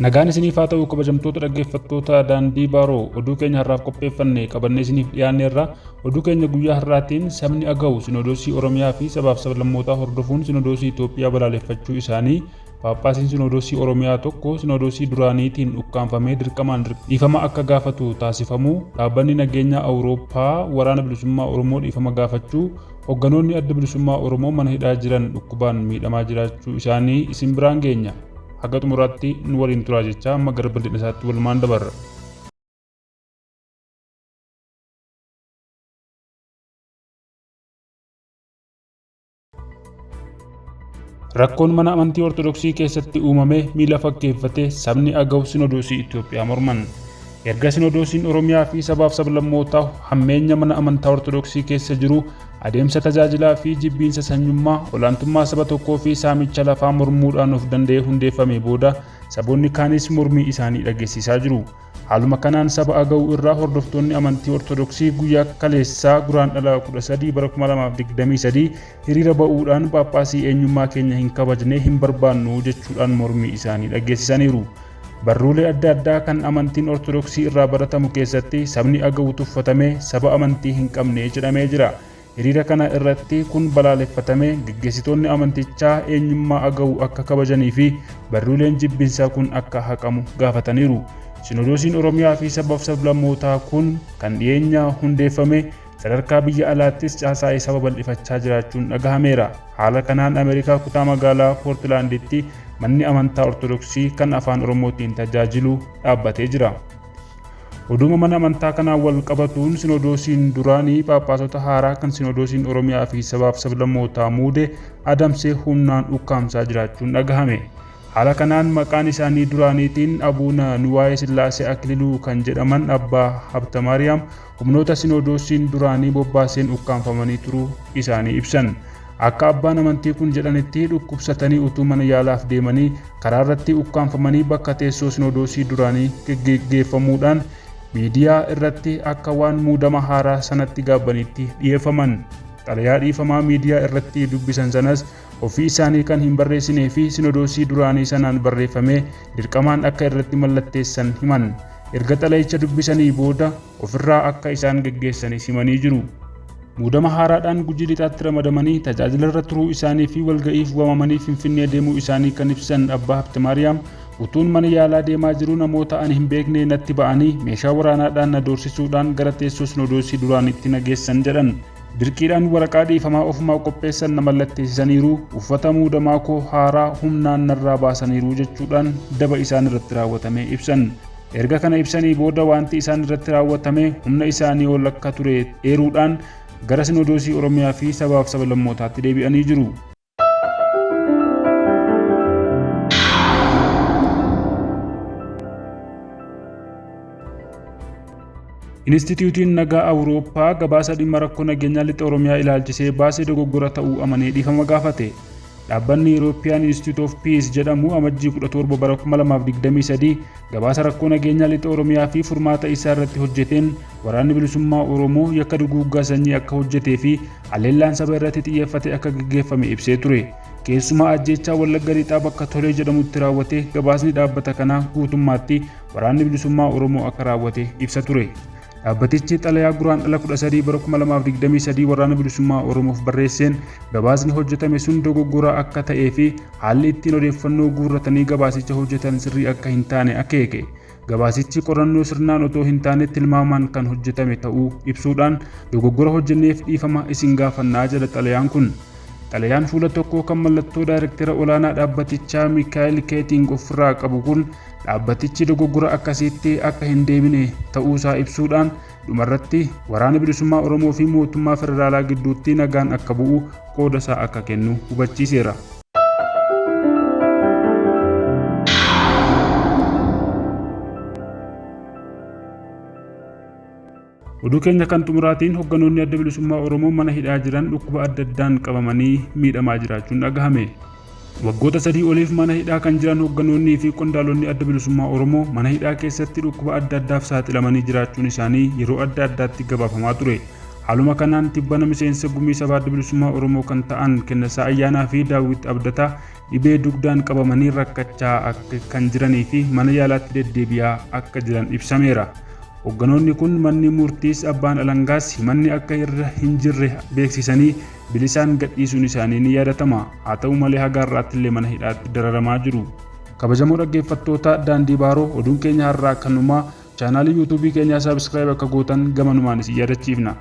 Nagaan isiniif haa ta'u kabajamtoota dhaggeeffattoota daandii baaroo oduu keenya har'aaf qopheeffanne qabannee isiniif dhiyaanneerra. Oduu keenya guyyaa har'aatiin sabni Agaw Sinodoosii Oromiyaa fi sabaaf sablammootaa hordofuun Sinodoosii Itoophiyaa balaaleffachuu isaanii, Phaaphaasiin Sinodoosii Oromiyaa tokko Sinodoosii duraaniitiin ukkaamfamee dirqamaan dhiifama akka gaafatu taasifamuu, Dhaabbanni Nageenyaa Awurooppaa Waraana Bilisummaa Oromoo dhiifama gaafachuu, Hogganoonni Adda Bilisummaa Oromoo mana hidhaa jiran dhukkubaan miidhamaa jiraachuu isaanii isin biraan geenya. Haga xumuraatti nu waliin turaa jechaa amma gara bal'ina isaatti walumaan dabarra. Rakkoon mana amantii Ortodoksii keessatti uumame miila fakkeeffate sabni Agaw Sinodoosii Itoophiyaa morman. Erga Sinodoosiin Oromiyaa fi sabaaf sablammootaa hammeenya mana amantaa Ortodoksii keessa jiru adeemsa tajaajilaa fi jibbiinsa sanyummaa, olaantummaa saba tokkoo fi saamicha lafaa mormuudhaan of danda'ee hundeeffamee booda saboonni kaanis mormii isaanii dhageessisaa jiru. Haaluma kanaan saba Agaw irraa hordoftoonni amantii Ortodoksii guyyaa kaleessaa Guraandhala 13 bara 2023 hiriira ba'uudhaan Phaaphaasii eenyummaa keenya hin kabajne hin barbaannu jechuudhaan mormii isaanii dhageessisaniiru. Barruulee adda addaa kan amantiin Ortodoksii irraa baratamu keessatti sabni Agaw tuffatamee saba amantii hin qabne jedhamee jira. Hiriira kana irratti kun balaaleffatamee geggeessitoonni amantichaa eenyummaa Agawu akka kabajanii fi barruuleen jibbinsaa kun akka haqamu gaafataniiru. Sinodoosiin Oromiyaa fi sabaaf sablammootaa kun kan dhiyeenya hundeeffame sadarkaa biyya alaattis caasaa isaa babal'ifachaa jiraachuun dhagahameera. Haala kanaan Ameerikaa kutaa magaalaa Poortilaanditti manni amantaa Ortodoksii kan Afaan Oromootiin tajaajilu dhaabbatee jira. Oduuma mana amantaa kanaan wal qabatuun Sinodoosiin duraanii Phaaphaasota haaraa kan Sinodoosiin Oromiyaa fi sabaaf sablammootaa muude adamsee humnaan ukkaamsaa jiraachuun dhagahame. Haala kanaan maqaan isaanii duraaniitiin Abuuna Nuwaayee Sillaasee Akililuu kan jedhaman Abbaa Habtamaariyaam humnoota Sinodoosiin duraanii bobbaaseen ukkaamfamanii turuu isaanii ibsan. Akka abbaan amantii kun jedhanitti dhukkubsatanii utuu mana yaalaaf deemanii karaarratti ukkaamfamanii bakka teessoo Sinodoosii duraanii geggeeffamuudhaan miidiyaa irratti akka waan muudama haaraa sanatti gaabbaniitti dhiyeeffaman. Xalayaa dhiifamaa miidiyaa irratti dubbisan sanas ofii isaanii kan hin barreessinee fi Sinodoosii duraanii sanaan barreeffamee dirqamaan akka irratti mallatteessan himan. Erga xalayicha dubbisanii booda ofirraa akka isaan geggeessanis himanii jiru. Muudama haaraadhaan Gujii Lixaatti ramadamanii tajaajilarra turuu isaanii fi walga'iif waamamanii Finfinnee deemuu isaanii kan ibsan Abbaa Habtemaariyaam, utuun mana yaalaa deemaa jiruu namoota ani hin beekne natti ba'anii meeshaa waraanaadhaan na doorsisuudhaan gara teessoo Sinodoosii duraaniitti na geessan jedhan. Dirqiidhaan waraqaa dhiifamaa ofumaa qopheessan na mallatteessisaniiru, uffata muudamaa koo haaraa humnaan narraa baasaniiru jechuudhaan daba isaan irratti raawwatame ibsan. Erga kana ibsanii booda wanti isaan irratti raawwatame humna isaanii ol akka ture eeruudhaan gara Sinodoosii Oromiyaa fi sabaaf sablammootaatti deebi'anii jiru. Inistitiyuutiin Nagaa Awurooppaa gabaasa dhimma rakkoo nageenyaa lixa Oromiyaa ilaalchisee baase dogoggora ta'uu amanee dhiifama gaafate. Dhaabbanni European Institute of Peace jedhamu Amajjii 17 bara 2023 gabaasa rakkoo nageenyaa lixa Oromiyaa fi furmaata isaa irratti hojjeteen waraanni bilisummaa Oromoo yakka duguuggaa sanyii akka hojjetee fi haleellaan saba irratti xiyyeeffate akka gaggeeffame ibsee ture. Keessumaa ajjeechaa Wallagga Lixaa bakka Tolee jedhamutti raawwate gabaasni dhaabbata kanaa guutummaatti waraanni bilisummaa Oromoo akka raawwate ibsa ture. Dhaabbatichi xalayaa Guraandhala 13 bara 2023 Waraana Bilisummaa Oromoof barreesseen gabaasni hojjetame sun dogoggora akka ta'ee fi haalli ittiin odeeffannoo guurratanii gabaasicha hojjetan sirrii akka hin taane akeeke. Gabaasichi qorannoo sirnaan otoo hin taane tilmaamaan kan hojjetame ta'uu ibsuudhaan dogoggora hojjenneef dhiifama isin gaafannaa jedha xalayaan kun. Xalayaan fuula tokkoo kan mallattoo daayirektera olaanaa dhaabbatichaa Mikaa'el Keeting ofirraa qabu kun dhaabbatichi dogoggora akkasiitti akka hin deebine ta'uusaa ibsuudhaan dhumarratti waraana bilisummaa Oromoo fi mootummaa federaalaa gidduutti nagaan akka bu'u qoodasaa akka kennu hubachiiseera. Oduu keenya kan xumuraatiin hogganoonni Adda Bilisummaa Oromoo mana hidhaa jiran dhukkuba adda addaan qabamanii miidhamaa jiraachuun dhagahame. Waggoota sadii oliif mana hidhaa kan jiran hogganoonnii fi qondaalonni Adda Bilisummaa Oromoo mana hidhaa keessatti dhukkuba adda addaaf saaxilamanii jiraachuun isaanii yeroo adda addaatti gabaafamaa ture. Haaluma kanaan tibbana miseensa Gumii Sabaa Adda Bilisummaa Oromoo kan ta'an Kennasaa Ayyaanaa fi Daawwit Abdataa dhibee dugdaan qabamanii rakkachaa akka kan jiranii fi mana yaalaatti deddeebi'aa akka jiran ibsameera. Hogganoonni kun manni murtiis abbaan alangaas himanni akka irra hin jirre beeksisanii bilisaan gadhiisuun isaanii ni yaadatama. Haa ta'u malee haga har'aatti illee mana hidhaatti dararamaa jiru. Kabajamoo dhaggeeffattoota Daandii Baaroo, oduun keenya har'aa kanumaa. Chaanaalii yuutuubii keenyaa subscribe akka gootan gamanumaan isin yaadachiifna.